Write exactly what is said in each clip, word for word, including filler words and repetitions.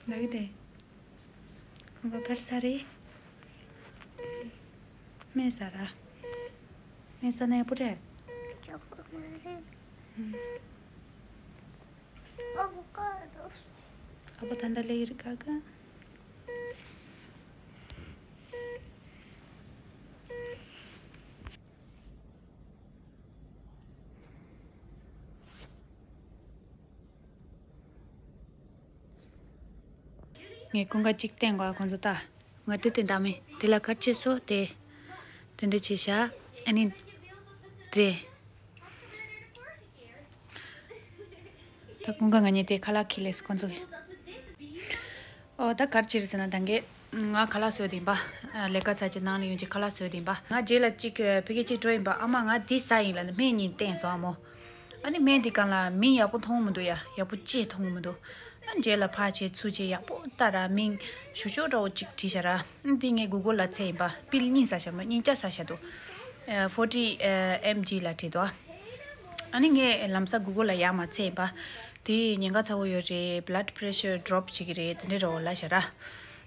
ལགས་ཏེ། ཁོང་ག་གར་ས་རེད། སྨན་ཟ་ར། སྨན་ཟ་ན་ཡག་པོ་རེད། ཨ་ཕོ་ད་ལྟ་ལས་ཀ་ག་ངས་ཀུན་དགའ་གཅིག་བསྟན་གོ་ཁོང་ཚོ་ལྟ། ང་དེ་དེ་འདྲ་མེད་དེ་ལ་གར་ཆེ་སོ་དེ། དེ་འདྲ་བྱེད་ཤག་ཨ་ནི། དེ། ད་ཀུན་དགའ་ང་གཉིས་དེ་ཁ་ལག་ཁྱེར་ལས་ཁོང་ཚོ་གི། ཨོ་ད་གར་ཕྱིར་ཟེར་ན་ད་གིན་ང་ཁ་ལག་བཟོས་དེ་ཡིན་པ། ལས་ཀ་ཚར་གྱི་ནང་ལ་ཡོང་གྱི་ཁ་ལག་བཟོས་དེ་ཡིན་པ། ང་རྗེས་ལ་གཅིག་ཕ་གི་གཅིག་འགྲོ་ཡིན་པ། ཨ་མ་ང་འདི་ཟ་ཡིན་ལབ་ནས་སྨན་གཉིས་བསྟན་སོང་ཨ་མོ། ཨ་ནི་སྨན་འདི་སྒང་ལ་མིང་ཡག་པོ་མཐོང་མི་འདུག་ཡ། ཡག་པོ་ཅིག་མཐོང་མི་འདུག་ཨ་རྗེས་ལ་ཕར་བྱས་ཚུར་བྱས་ཡག་པོ་ལྟ་ར་མིང་ཞུ་ཤོག་འདྲ་བོ་གཅིག་བྲིས་བཞག་ར། ཨ་འདི་ངས་གུ་གུལ་ལ་བཙལ་ཡིན་པ། པིལ་གཉིས་ཟ་བཞག་མོ། གཉིས་ཆ་ཟ་བཞག་འདུག་ཕོར་ཊི་ཨེམ་ཇི་ལ་བྲིས་འདུག་ཨ་ནི་ངས་ལམ་སང་གུ་གུལ་ལ་ཡར་མར་བཙལ་ཡིན་པ། དེ་ཉེན་ཁ་ཚ་བོ་ཡོད་རེད། blood pressure drop བྱེད་ཀྱི་རེད། དེ་འདྲ་རེད་འོ་ལབ་བཞག་ར།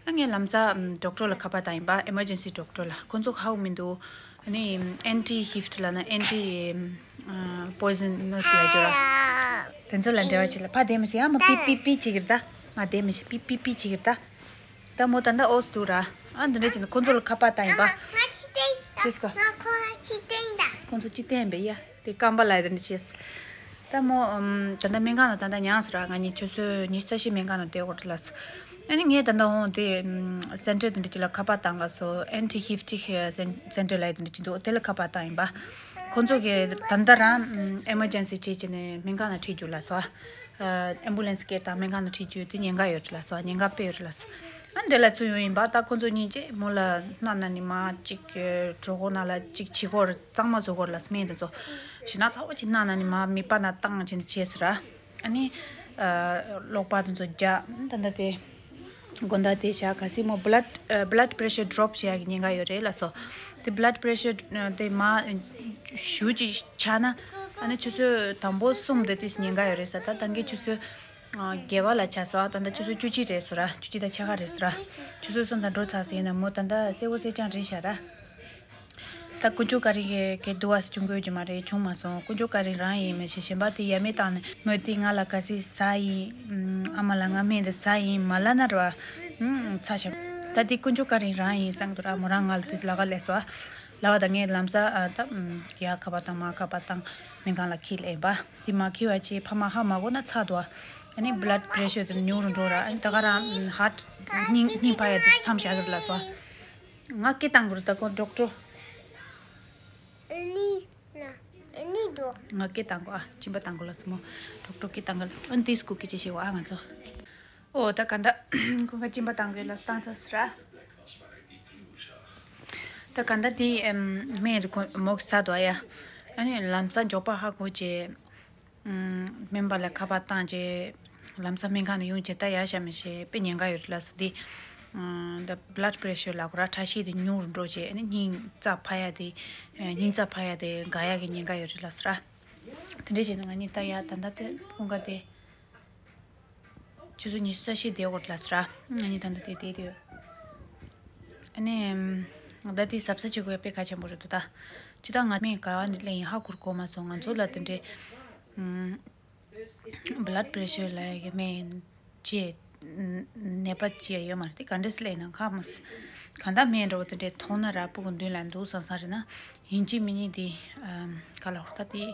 ཨ་ངས་ལམ་སང་ཌོག་ཊར་ལ་ཁ་པར་བཏང་ཡིན་པ། emergency doctor ལ། ཁོང་ཚོ་ཧ་གོ་མི་འདུག་ཨ་ནི་anti heft ལབ་ན་anti poisonous ལབ་རྒྱུ་ར། དེ་ཚོ་ལ་འབྲེལ་བ་བྱེད་ལ་ཕར་བསྡད་མི་སྲིད་ཨ་མ། པི་པི་པི་བྱེད་ཀྱི་རེད་ད། མར་བསྡད་མི་སྲིད། པི་པི་པི་བྱེད་ཀྱི་རེད་ད། ད་མོ་ད་ལྟ་ཨོ་སི་འདུག་ར། ཨ་འདི་འདྲ་བྱས་ན་ཁོང་ཚོ་ལ་ཁ་པར་བཏང་ཡིན་པ། ང་ཅི་སྟེང་ད། ཅི་སྐོ། ང་ཁོ་ཅི་སྟེང་ད། ཁོང་ཚོ་ཅི་སྟེང་བས་ཡ། དེ་རྐང་པ་ལ་དེ་འདྲ་བྱས། ད་མོ་ཨམ། ད་ལྟ་སྨན་ཁང་ལ་ད་ལྟ་མྱངས་སོང་ར། ང་གཉིས་ཆུ་ཚོད་ཉི་ཤུ་རྩ་བཞི་སྨན་ཁང་ལ་བསྡད་དགོས་རེད་ལབ་སོང་། ཨ་ནི་ངས་ད་ལྟ་འོང་དེ་ཨམ། སེན་ཊར་དེ་འདྲ་ཅིག་ལ་ཁ་པར་བཏང་ལབ་སོང་། anti heft སེན་ཊར་ལབ་དེ་འདྲ་ཅིག་འདུག་དེ་ལ་ཁ་པར་བཏང་ཡིན་པ། ཁོང་ཚོ་གིས་ད་ལྟ་རང་ཨམ། emergency བྱས་བྱས་ནས་སྨན་ཁང་ལ་ཁྲིད་རྒྱུ་ལབ་སོང་། ཨ་ambulance སྐད་བཏང་སྨན་ཁང་ལ་ཁྲིད་རྒྱུ་དེ་ཉེན་ཁ་ཡོད་རེད་ལབ་སོང་། ཉེན་ཁ་དཔེ་ཡོད་རེད་ལབ་སོང་། ཨ་འདི་ལ་ཚུར་ཡོང་ཡིན་པ། ད་ཁོ་ཚོ་གཉིས་ཀྱིས་མོ་ལ་སྣ་ན་ནི་མ་གཅིག་གྲོད་ཁོག་ནང་ལ་གཅིག་བྱི་གོར་གཙང་མ་བཟོ་གོར་ལ་སྨན་དེ་ཚོ་ཞུ་ན་ཚ་བོ་གཅིག་སྣ་ན་ནི་མ་མིད་པ་ན་བཏང་བྱས་ནས་བྱས་ཟེར་ར། ཨ་ནི་གློག་པ་དེ་ཚོ་རྒྱག་ད་ལྟ་དེ་དགོང་དག་དེ་ཞག་ག་སྲིད་མོ་blood blood pressure drop བྱེད་ཡག་གི་ཉེན་ཁ་ཡོད་རེད་ལབ་སོང་། དེ་blood pressure དེ་མ་ཞུ་གཅིག་ཆག་ན་ཨ་ནི་ཆུ་ཚོད་དང་པོ་གསུམ་དེ་དེ་ཉེན་ཁ་ཡོད་རེད་ཟེར། ད་ད་གིན་ཆུ་ཚོད། ཨ། བརྒྱད་པ་ལ་ཆགས་སོང་། ད་ལྟ་ཆུ་ཚོད་བཅུ་གཅིག་རེད་ཟེར་ར། བཅུ་གཅིག་དང་ཕྱེད་ཀ་རེད་ཟེར་ར། ཆུ་ཚོད་གསུམ་དང་འགྲོ་ཚར་སོང་། ཡིན་ན་མོ་ད་ལྟ་གསལ་བོ་གསལ་རྐྱང་རེད་ཤག་ར། ད་དཀོན་མཆོག་བཀའ་དྲིན་གྱིས་གའི་འདུག་བ་ཟེར་བྱུང་དགོས་ཀྱི་མ་རེད། བྱུང་མ་སོང་། དཀོན་མཆོག་བཀའ་དྲིན་རང་ཡིན་མ་གཞི་གཞན་པ་དེ་ཡ་མེད་བཏང་ནས་མོས་དེ་ང་ལ་ག་ཚོད་ཟ་ཡིན། ཨ་མ་ལ་ང་སྨན་དེ་ཟ་ཡིན་མ་ལབ་ན་ར་བ། ཚ་ཞབས། ད་དེ་དཀོན་མཆོག་བཀའ་དྲིན་རང་ཡིན་བསམ་གྱི་འདུག་ར། མོ་རང་ང་ལ་དེ་ལབ་ག་སླེབས་སོང་། ལབ་པ་དང་ངས་ལམ་སང་ཨ་ད་ཡ་ཁ་པར་བཏང་མ་ཁ་པར་བཏང་སྨན་ཁང་ལ་ཁྱེར་སླེབས་པ། དེ་མ་ཁྱེར་བ་ཅིག་ཕ་མ་ཧ་མ་གོ་ན་ཚར་འདུག་ཨ་ནི་blood pressure དེ་ཉུང་རུ་འགྲོ་ར། ཨ་ནི་ད་ག་རང་heart སྙིང་སྙིང་འཕར་ཡ་དེ་མཚམས་བཞག་གི་རེད་ལབ་སོང་། ང་སྐད་བཏང་དགོས་རེད་ད་ཁོ་ཌོག་ཊར། ཨ་ནི་ལ་ཨ་ནི་འགྲོ། ང་སྐད་བཏང་དགོས་ཨ། གཅིན་པ་བཏང་དགོས་ལབ་སོང་མོ། ཌོག་ཊར་སྐད་བཏང་གི་ལབ། ཨ་ནི་དེ་སྐུ་སྐད་ཅིག་བཤད་དགོས་ཨ་ང་ཚོ། ཨོ་ད་ག་འདྲ་ཁོང་ཁ་གཅིན་པ་བཏང་དགོས་ལ་བཏང་ཚར་སི་ར། ད་ག་འདྲ་དེ་ཨམ་སྨན་རེ་ཁོ་མོག་ས་དོ་ཡ། ཨ་ནི་ལམ་སང་མགྱོགས་པ་ཧ་གོ་རྗེས། ཨམ་སྨན་པ་ལ་ཁ་པར་བཏང་རྗེས། ལམ་སང་སྨན་ཁང་ནས་ཡོང་རྗེས་ད་ཡ་ཤ་མི་ཤེས་དཔེ་ཉེན་ཁ་ཡོད་རེད་ལབ་སོང་། དེ་ཨམ་ད་blood pressure ལབ་དགོས་ར། ཁྲག་ཤེད་དེ་ཉུང་རུ་འགྲོ་རྗེས་ཨ་ནི་སྙིང་རྩ་འཕར་ཡ་དེ། སྙིང་རྩ་འཕར་ཡ་དེ་འགག་ཡ་གི་ཉེན་ཁ་ཡོད་རེད་ལབ་སོང་ར། དེ་འདྲས་བྱས་ན་ང་གཉིས་ད་ཡ་ད་ལྟ་དེ་ཁོང་ཁ་དེ། ཆུ་ཚོད་ཉི་ཤུ་རྩ་བཞི་བསྡད་དགོས་ལབ་སོང་ར། ང་གཉིས་ད་ལྟ་དེ་བསྡད་ཡོད། ཨ་ནི། ད་དེ་གཟབ་གཟབ་བྱེད་དགོས་ཡ་དཔེ་གལ་ཆེན་པོ་རེད་འདུག་ད། ཅི་ད་ང་སྨན་ག་བ་ནས་སླེབས་ཡིན་ཧ་གོ་གི་མ་སོང་། ང་ཚོ་ལ་དེ་འདྲའི། blood pressure ལབ་ཡ་གི་སྨན་ཅེས། ནད་པ་ཅེས་ཡོད་མ་རེད་དེ་ག་འདྲས་སླེབས་ན་ཁ་མ། གང་ལྟར་སྨན་འདྲ་བོ་དེ་འདྲས་མཐོང་ན་ར་སྤུ་གུ་མདུན་ལ་འདུག་བསམ་བསམ་རེད་ན། ཡིན་གཅིག་མིན་གཉིས་དེ། ག་ལ་ཧོར་ད་དེ།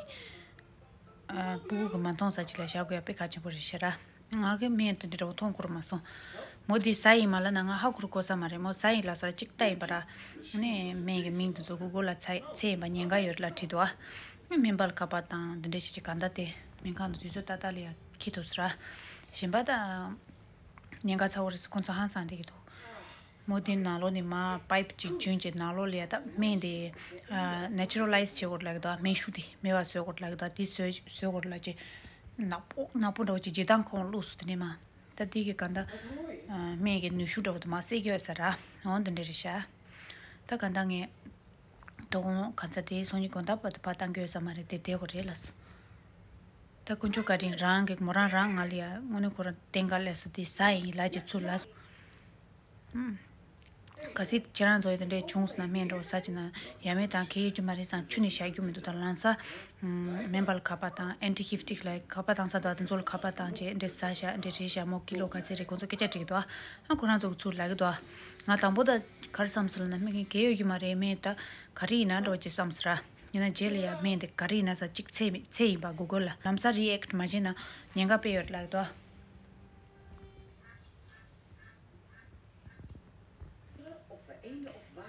ཨ། སྤུ་གུ་གི་མ་མཐོང་ས་ཅིག་ལ་བཞག་དགོས་ཡ་དཔེ་གལ་ཆེན་པོ་རེད་ཤག་ར། ང་གི་སྨན་དེ་འདྲ་འདྲ་བོ་མཐོང་གི་ར་མ་སོང་། མོ་འདི་ཟ་ཡིན་མ་ལབ་ན་ང་ཧ་གོ་ར་གོ་ས་མ་རེད། མོ་ཟ་ཡིན་ལབ་ས་ལ་གཅིག་ལྟ་ཡིན་པ་ར། ཨ་ནི་སྨན་གྱི་མིང་དེ་ཚོ་གུ་གུལ་ལ་འཚོལ་འཚོལ་ཡིན་པ་ཉེན་ཁ་ཡོད་རེད་ལབ་བྲིས་འདུག་ཨ། སྨན་པ་ལ་ཁ་པར་བཏང་འདི་འདྲ་བྱས་བྱས་ག་འདྲ་དེ་སྨན་ཁང་དུ་དུས་ཚོད་ཏག་ཏག་ལ་ཡ་འཁྱེར་ཐུབ་ས་ར། གཞན་པ་ད། ཉེན་ཁ་ཚ་བོ་རེད་ཟེར་ཁོང་ཚོ་ཧང་སངས་བསྡད་ཀྱི་འདུག་མོ་དེ་ནང་ལོགས་ནས་མར་པའིབ་ཅིག་བྱིན་བྱས་ནང་ལོགས་ལ་ཡ་ད་སྨན་དེ་ནེ་ཅུ་ར་ལའི་ཛི་བྱེད་དགོས་རེད་ལབ་ཀྱི་འདུག་སྨན་ཤུགས་དེ་མེད་པ་བཟོ་དགོས་རེད་ལབ་ཀྱི་འདུག་དེ་བཟོ་བཟོ་དགོས་རེད་ལབ་བྱས། ནག་པོ་ནག་པོ་འདྲ་བོ་ཅིག་བྱེད་སྟངས་ཁོང་བླུགས་སོང་དེ་ནས་མར། ད་དེ་གི་ག་འདྲ་སྨན་གྱི་ནུས་ཤུགས་འདྲ་བོ་དེ་མར་སེལ་གྱི་ཡོད་ས་ར། འོ་འདི་འདྲ་རེད་ཤག་ད་ག་འདྲ་ངས་དོ་དགོང་གང་ཚ་དེ་སང་ཉིན་དགོང་དག་བར་དུ་ཕར་བཏང་གི་ཡོད་ས་མ་རེད་དེ་བསྡད་དགོས་རེད་ལབ་སོང་། ད་དཀོན་མཆོག་བཀའ་དྲིན་རང་གི་མོ་རང་རང་ང་ལ་ཡ་དངོས་གནས་ཁོ་རང་བསྟན་ག་ལས་སུ་དེ་ཟ་ཡིན་ལ་ཅི་ཚུར་ལ། ཨུམ། གལ་སྲིད་ཁྱེད་རང་ཚོ་ཡི་དེ་འདྲའི་བྱུང་སོང་ན་སྨན་འགྲོ་ཟ་ཅི་ན་ཡ་མེད་དང་ཁེ་ཡོད་རྒྱུ་མ་རེད་སང་ཆུ་ནི་བཞག་རྒྱུ་མི་འདུག་ད་ལང་ས། ཨུམ། སྨན་པ་ལ་ཁ་པར་དང་ཨན་ཊི་གྷིབ་ཊིག་ལ་ཁ་པར་དང་ས་དོ་ཨ་དེ་ཚོ་ལ་ཁ་པར་དང་ཅེ་འདྲེ་ཟ་ཤ་འདྲེ་རེ་ཤ་མོ་ཀི་ལོ་ག་ཚད་རེད་ཁོང་ཚོ་སྐད་ཆ་དྲིས་འདུག་ཨ་ཁོ་རང་ཚོ་གི་ཚུར་ལ་གི་འདུག་ང་དང་པོ་ད་ག་རེ་བསམ་སོང་ལ་ན་སྨན་མཁན་གེ་ཡོད་རྒྱུ་མ་རེད་སྨན་ད་ག་རེ་ཡིན་ན་འགྲོ་ཅེས་བསམ་སོང་ར། ཡིན་ན་རྗེས་ལ་ཡ་སྨན་དེ་ག་རེ་ཡིན་ན་ས་གཅིག་ཚད་མེད་ཚད་ཡིན་པ་གུ་གོལ་ལ་ལམ་སང་རི་ཨེག་མ་བྱས་ན་ཉེན་ཁ་དཔེ་ཡོད་ལ་གི་འདུག་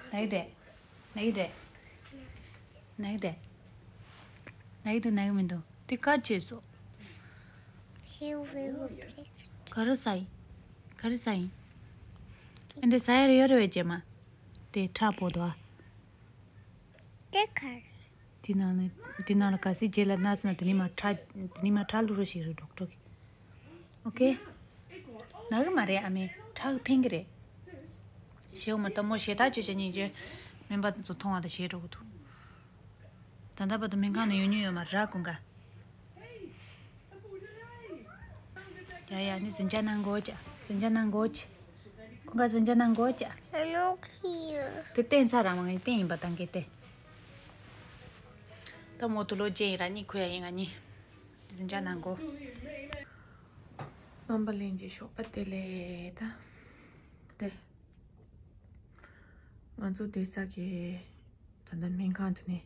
ན་གི་དེ། ན་གི་དེ། ན་གི་དེ། ན་གི་འདུག་ན་གི་མི་འདུག་དེ་ག་བྱས་སོ། ག་རེ་ཟ་ཡིན། ག་རེ་ཟ་ཡིན། ཨ་འདྲ་ཟ་ཡ་རེ་ཡོད་རེ་བས་རྗེས་མ། དེ་ཁྲག་པོ་དོ། དེ་ག་རེ། དེ་ནང་ལ་དེ་ནང་ལ་ག་སྲིད་རྗེས་ལ་ན་སོང་ན་དེ་ནི་མ་ཁྲག་དེ་ནི་མ་ཁྲག་བླུག་རོགས་ཞིག་རེད་ཌོག་ཊར་གི། ཨོ་ཁེ། ན་གི་མ་རེད་ཨ་མའི་ཁྲག་གི་ཕན་གི་རེད། ཞེའུ་མ་ལྟ་མོ་ཞེ་ཐག་ཆོད་བྱ་སྙིང་རྗེ། སྨན་པ་ཚོ་མཐོང་བ་དང་ཞེ་འགྲོ་གི་འདུག་ད་ལྟ་བར་དུ་སྨན་ཁང་ནང་ཡོང་མྱོང་ཡོད་མ་རེད་ཀུན་དགའ། ཡ་ཡ་ནི་ཟིན་ཆ་གནང་དགོས་ཀྱ། ཟིན་ཆ་གནང་དགོས་ཀྱ། ཀུན་དགའ་ཟིན་ཆ་གནང་དགོས་ཀྱ། ཨ་ནོ་ཁི་ཡོད། དེ་བསྟན་ཚར་ར་མ་ངས་བསྟན་ཡིན་པ་དང་གལ་ཏེ། ད་མོ་དུ་ལོ་ཅན་ཡིན་ར་གཉིད་ཁུག་ཡ་ཡིན་ང་གཉིས། ཟིན་ཆ་གནང་དགོས། རྣམ་པ་ལྷན་རྒྱས་ཞོགས་པ་བདེ་ལེགས་ད། དེ། ང་ཚོ་བསྡད་ས་གི་ད་ལྟ་སྨན་ཁང་དུ་ནས་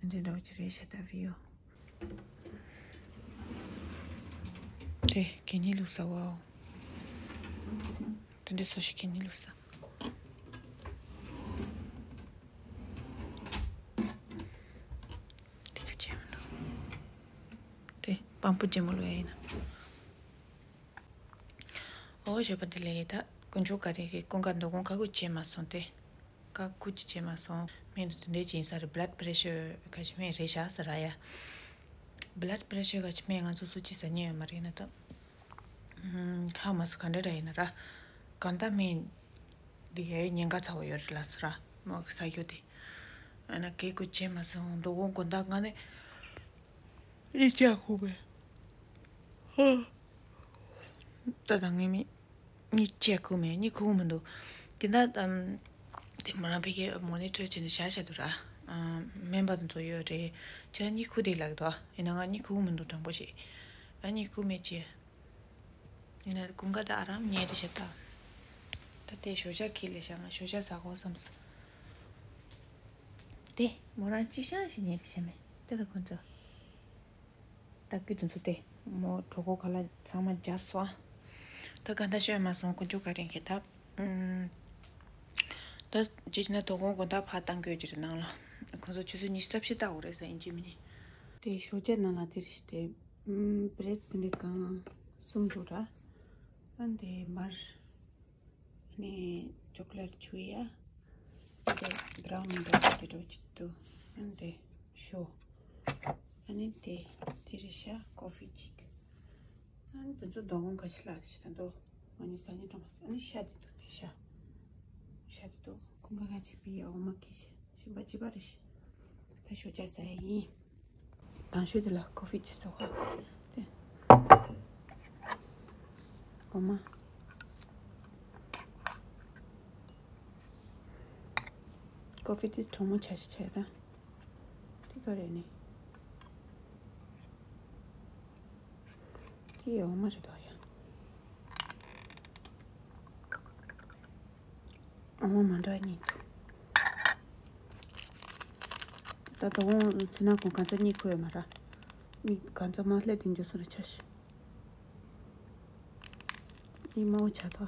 འདི་འདྲ་བ་ཅི་རེད་ཤ་ད་བི་ཡོ། དེ་གད་སྙིགས་བླུགས་ས་བའོ། དེ་འདྲ་སོ་ཞིག་གད་སྙིགས་བླུགས་ས། དེ་ག་ཅན་མི་འདུག་དེ་པམ་པུ་ཅན་མོ་ལོ་ཡ་ཡིན་ན། ཨོ་ཞོགས་པ་བདེ་ལེགས་ད་དཀོན་མཆོག་ག་རེ་གི་ཀུན་དགའ་མདོ་དགོང་ཁ་ཁུ་བྱེད་མ་སོང་སྟེ། ཁ་ཁུ་ཅི་བྱེད་མ་སོང་སྨན་དུ་དེ་འདྲས་བྱིན་ས་རེད་བྷི་ལཌ་པི་རེ་ཤར་ག་ཅི་སྨན་རེད་བཞག་ས་ར་ཡ། བྷི་ལཌ་པི་རེ་ཤར་ག་ཅི་སྨན་ང་ཚོ་སུ་ཅི་ཟ་ཉེ་ཡོད་མ་རེད་ན་ད། ཧ་མ་སུ་ག་འདྲ་ར་ཡིན་ན་ར། གང་ལྟར་སྨན་འདི་ཡའི་ཉེན་ཁ་ཚ་བོ་ཡོད་རེད་ལ་ས་ར་མོ་གི་ས་ཡོད་དེ། ཨ་ན་གེ་ཁུ་བྱེད་མ་སོང་མདོ་དགོང་དགོང་དག་ང་ནི། གཉིད་ཆག་ཁུག་པས། ཧ། ད་དང་ངེས་མེད། གཉིད་ཆག་ཁུག་མེད་གཉིད་ཁུག་མི་འདུག་དེ་འདྲ་ཨམ། དེ་མོ་རང་ཕ་གི་མོ་ནི་ཊར་བྱས་ནས་བཞག་བཞག་འདུག་ར། ཨམ། སྨན་པ་དང་ཚོ་ཡོད་རེད། ཁྱེད་རང་གཉིད་ཁུག་བསྡད་ལབ་འདུག་ཡིན་ན་ང་གཉིད་ཁུག་མི་འདུག་དྲང་པོ་བྱས། ང་གཉིད་ཁུག་མེད་ཅེས། ཡིན་ན་དགུན་ཁ་ད་ཨ་རམ་ཉལ་རེ་བྱེད་ད། ད་དེ་ཞོ་ཇ་ཁྱེར་ལས་བཞག་ང་ཞོ་ཇ་ཟ་དགོས་བསམས། དེ་མོ་རང་ཅི་ཤང་ཞིག་ཉལ་རེ་བྱེད་མེད་དེ་ད་ཁོ་ཚོ། ད་སྐུ་དུས་ཚོད་དེ་མོ་གྲོད་ཁོག་ཁ་ལ་ཚང་མ་རྒྱབ་སོང་། ད་ག་འདྲ་ཤོད་མ་སོང་དཀོན་མཆོག་བཀའ་དྲིན་གྱིས་ད། ཨུམ། ད་ཅི་ན་དོ་དགོང་དགོང་དག་ཕར་བཏང་དགོས་ཀྱི་རེད་ནང་ལ། ཁོང་ཚོ་ཆུ་ཚོད་ཉི་ཤུ་རྩ་བཞི་ལྟ་དགོས་རེད་ཟེར་ཡིན་གཅིག་མིན་ནི། དེ་ཞོ་ཇ་ནང་ལ་དེ་རེད་དེ། ཨུམ། བྷི་རེཌ་དེ་འདྲ་གང་གསུམ་འདུག་ར། ཨ་འདི་མར། ཨ་ནི་ཅོག་ལེཊ་ཆུ་ཡ། འདི་བྷི་རའུ་ནི་འདྲ་པོ་དེ་འདྲ་ཅིག་འདུག་ཨ་འདི་ཞོ། ཨ་ནི་དེ་དེ་རེད་ཤག་ཀོ་ཧྥི་ཅིག་ཨ་ནི་དེ་ཚོ་དོ་དགོང་ཁ་ཤས་ལ་ཞིག་ད་འདུག་ང་ནི་ཟ་ཉེ་འགྲོ་མ་སོང་ཨ་ནི་ཤ་དེ་འདུག་དེ་ཤ། ཤ་དེ་འདུག་ཁོང་ཁ་ཁ་ཅིག་པི་ཡ་འོ་མ་ཁི་ཤ་ཤིང་པ་ཅི་པ་རེད་ཤག་ད་ཞོ་ཇ་ཟ་ཡ་ཡིན། དང་ཤོས་དེ་ལ་ཀོ་ཧྥི་ཅི་ཟེར་བ་ཀོ་ཧྥི་དེ། འོ་མ། ཀོ་ཧྥི་དེ་གྲང་མོ་ཆ་ཞིག་ཆ་ཡ་ད། དེ་ག་རེ་ནི། དེ་འོ་མ་རེད་དོ་ཡ། ཨ་མ་མ་འདྲ་གཉིས་འདུག་ད་དོ་དགོང་ཚེ་ན་ཁོང་གང་ཚ་གཉིད་ཁུག་ཡོད་མ་ར། གཉིད་གང་ཚ་མ་སླེབས་དེ་འཇོག་སོང་ར་ཆ་ཤི། གཉིད་མ་འོ་ཆ་ཐོ།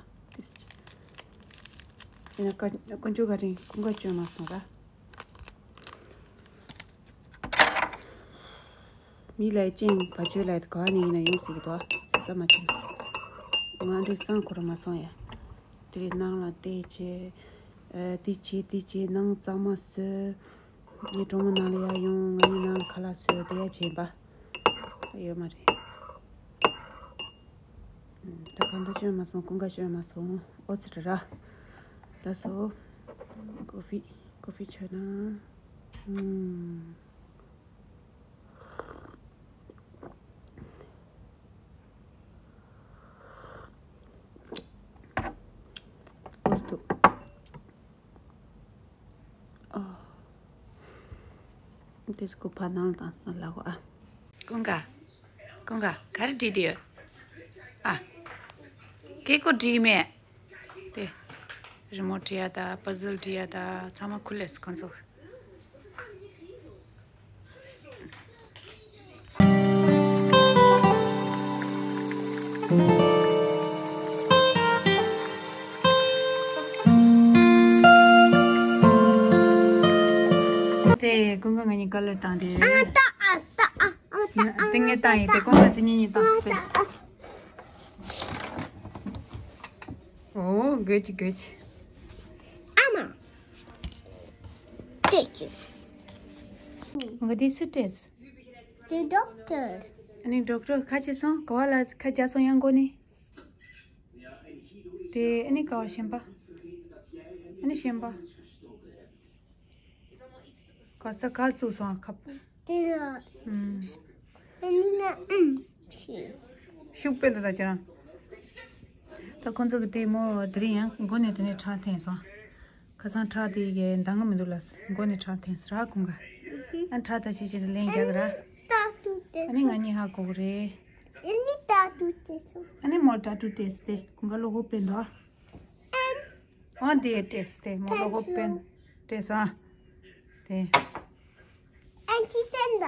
ཡིན་ན་ཀ་དཀོན་མཆོག་ག་རིང་ཀུན་དགའ་བཅོས་མ་སོང་ར། མི་ལ་ཅིང་བ་ཅོ་ལ་ག་ནས་ཡིན་ན་ཡོང་སྲིད་ཀྱི་འདུག་ཟ་ས་མ་བྱིན། ང་འདྲའི་སང་ཁོ་ར་མ་སོང་ཡ། དེ་རིང་ནང་ལ་བལྟས་བྱས། ཨ། དེ་བྱས་དེ་བྱས་ནང་གཙང་མ་བཟོས། ངའི་གྲོགས་མོ་ནང་ལ་ཡར་ཡོང་ང་ནི་ནང་ལ་ཁ་ལག་བཟོས་བསྡད་ཡ་བྱས་པ། ད་ཡོད་མ་རེད། ད་གང་ལྟར་བཅོས་མ་སོང་ཀུན་དགའ་བཅོས་མ་སོང་ཨོ་ཙི་ར་ར། ལགས་སོ། ཀོ་ཧྥི་ཀོ་ཧྥི་མཆོད་ན། ཨུམ། དེ་སྐུ་ཕར་ནང་ལ་བཏང་སོང་ལ་གོ་ཨ། ཀུན་དགའ། ཀུན་དགའ་ག་རེ་བྲིས་དེ་ཡོད། ཨ། སྐད་ཀོ་བྲིས་མེད། དེ། རི་མོ་བྲིས་ཡ་ད་པ་ཟལ་བྲིས་ཡ་ད་ཚང་མ་ཁུར་ལས་སུ་ཁོང་ཚོ། དེ་ཀུན་དགའ་ང་གཉིས་ཀ་ལེར་བཏང་དེ། ཏིང་ངེ་བཏང་ཡིན་དེ་ཀུན་དགའ་དེ་གཉིས་གཉིས་བཏང་སྟེ། ཨོ་གོ་ཅི་གོ་ཅི། ཨ་མ། ཏེ་ཅི། ང་དེ་སུ་ཏེས། དེ་ཌོག་ཊར། ཨ་ནི་ཌོག་ཊར་ཁ་ཆེ་སོང་ག་བ་ལ་ཁ་རྒྱ་སོང་ཡང་གོ་ནི། དེ་ཨ་ནི་ག་བ་གཞན་པ། ཨ་ནི་གཞན་པ། ག་ས་ག་བཙུགས་སོང་ཨ་ཁབ། དེ་ལ། ཨུམ། ཨ་ནི་ན་ཨུམ། ཤི། ཤུགས་སྤེལ་ལ་ད་ཅི་རང་། ད་ཁོང་ཚོ་གི་དེ་མོ་དེ་རིང་ཡང་མགོ་ནས་དེ་ནས་ཁྲག་འཐེན་སོང་། ཁ་སང་ཁྲག་དེ་གི་འདང་གི་མི་འདུག་ལ་མགོ་ནས་ཁྲག་འཐེན་སོང་ར་ཁོང་ག་ཨ་ཁྲག་ད་ཤི་ཤི་ལེན་རྒྱག་གི་ར། ཏ་ཏུ་ཏེ། ཨ་ནི་ང་གཉིས་ཧ་གོ་གི་རེད། ཨ་ནི་ཏ་ཏུ་ཏེ་སོང་། ཨ་ནི་མོ་ཏ་ཏུ་ཏེ་སྟེ་ཁོང་ག་ལོ་ཧོ་པེ་འདུག་ཨ། ཨོ་དེ་ཏེས་ཏེ་མོ་ལོ་ཧོ་པེན་ཏེས་ཨ། དེ། ཨན་ཅི་ཏན་ད།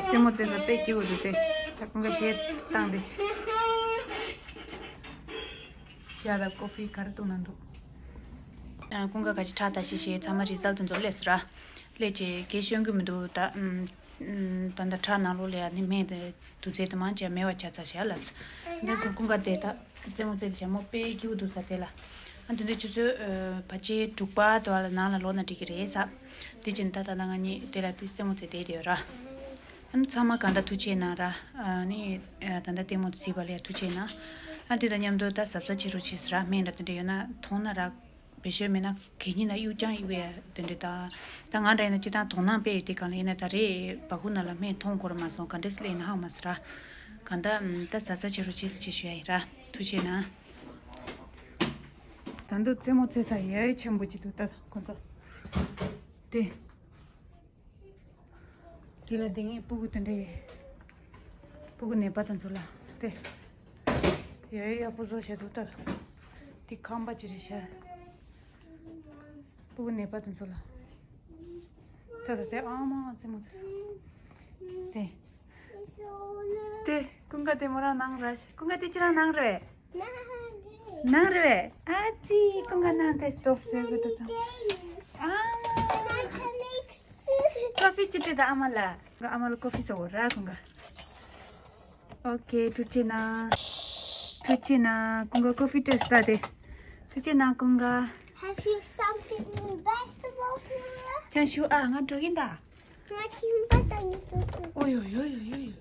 རྩེད་མོ་རྩེ་ས་དཔེ་སྐྱིད་པོ་འདུག་སྟེ། ད་ཁོང་ག་གཞས་བཏང་སྟེ། ཇ་དང་ཀོ་ཧྥི་ག་རེ་བཏུང་ན་འདུག་ཨ། ཀུན་དགའ་ག་ཅི་ཁྲག་ལྟ་ཤེས་ཤེས་ཚང་མ་རི་ཛལ་དུ་འཛོལ་ལས་སི་ར། ལས་ཅེ་གེ་ཤོན་གི་མི་འདུག་ད། ཨམ། ད་ད་ཁྲག་ནང་ལོགས་ལ་ཡ་ནི་སྨན་དེ་དུག་རྫས་དེ་མང་ཆེ་མེད་པ་ཆ་ཚ་ཤ་ལ་སི། འདི་སོང་ཀུན་དགའ་དེ་ད་རྩེད་མོ་རྩེ་དེ་ཞྭ་མོ་དཔེ་སྐྱིད་པོ་འདུག་ས་དེ་ལ། ཨ་དེ་འདྲ་ཆུ་ཚོད་ཨ། བ་ཅེ་དྲུག་པ་དེ་བ་ལ་ནང་ལ་ལོག་ན་འགྲིག་གི་རེད་ས། དེ་ཅིན་ད་ད་ད་ང་གཉིས་དེ་ལ་དེ་རྩེད་མོ་རྩེ་བསྡད་དེ་ཡོད་ར། ཨ་ནི་ཚང་མ་གང་ལྟར་ཐུགས་རྗེ་གནང་ར། ཨ་ནི་ཨ། ད་ལྟ་ལྟད་མོ་དེ་གཟིགས་པ་ལ་ཡང་ཐུགས་རྗེ་གནང་། ཨ་དེ་དང་མཉམ་དུ་ད་གཟབ་གཟབ་བྱེད་རོགས་བྱེད་ཟེར་ར། སྨན་ར་དེ་འདྲ་ཡོད་ན་མཐོང་ན་ར། བེད་སྤྱོད་མེད་ན་གད་སྙིགས་ན་གཡུག་རྐྱང་གཡུག་ཡ་དེ་འདྲ་ད། ད་ང་འདྲ་ཡིན་ན་སྤྱིར་བཏང་དོང་ནང་དཔེ་ཡོད་དེ་གང་ལ་ཡིན་ན་ད་རེས་བ་ཁུག་ནང་ལ་སྨན་མཐོང་གོ་ར་མ་སོང་ག་འདྲས་སླེབས་ཡིན་ན་ཧ་མ་ཟེར་ར། གང་ལྟར་ད་གཟབ་གཟབ་བྱེད་རོགས་བྱེད་ཟེར་ཅེས་ཞུ་ཡ་ཡིན་ར། ཐུགས་རྗེ་གནང་། ད་དུང་རྩེད་མོ་རྩེ་ས་ཡ་ཡ་ཆེན་པོ་ཅིག་འདུག་ད་ཁོ་ཚོ། དེ། དེ་ལ་དེ་ངའི་སྤུ་གུ་དེ་འདྲས། སྤུ་གུ་ནད་པ་དང་ཚོ་ལ་དེ། ཡ་ཡ་ཡག་པོ་བཟོ་བྱས་འདུག་ལྟར། དེ་ཁང་པ་ཅི་རེད་ཤག་སྤུ་གུ་ནད་པ་དང་ཚོ་ལ། ད་ད་དེ་ཨ་མ་རྩེད་མོ་རྩེ། དེ། དེ་ཀུན་དགའ་དེ་མོ་རང་ནང་ར་ཤག་ཀུན་དགའ་དེ་ཅི་རང་ནང་རེད། ནང་རེད། ཨ་ཙི་ཀུན་དགའ་ནང་དེ་སྟོབས་ཟེར་གི་འདུག་ཙང་། ཨ་མ། ཀོ་ཧྥི་ཅི་སྤྲད་ད་ཨ་མ་ལ། ཨ་མ་ལ་ཀོ་ཧྥི་ཟ་འོ་ར་ཀུན་དགའ། ཨོ་ཀེ་ཐུགས་རྗེ་གནང་། ཐུགས་རྗེ་གནང་ཀུན་དགའ་ཀོ་ཧྥི་སྤྲད་ད་དེ། ཐུགས་རྗེ་གནང་ཀུན་དགའ། Have you something in vegetable for me? ཁྱང་ཞུ་ཨ་ང་འགྲོ་གིན་ད། ང་ཁྱིམ་པ་དང་ཉིད་དུ་སོང་། ཨོ་ཡོ་ཡོ་ཡོ་ཡོ་ཡོ།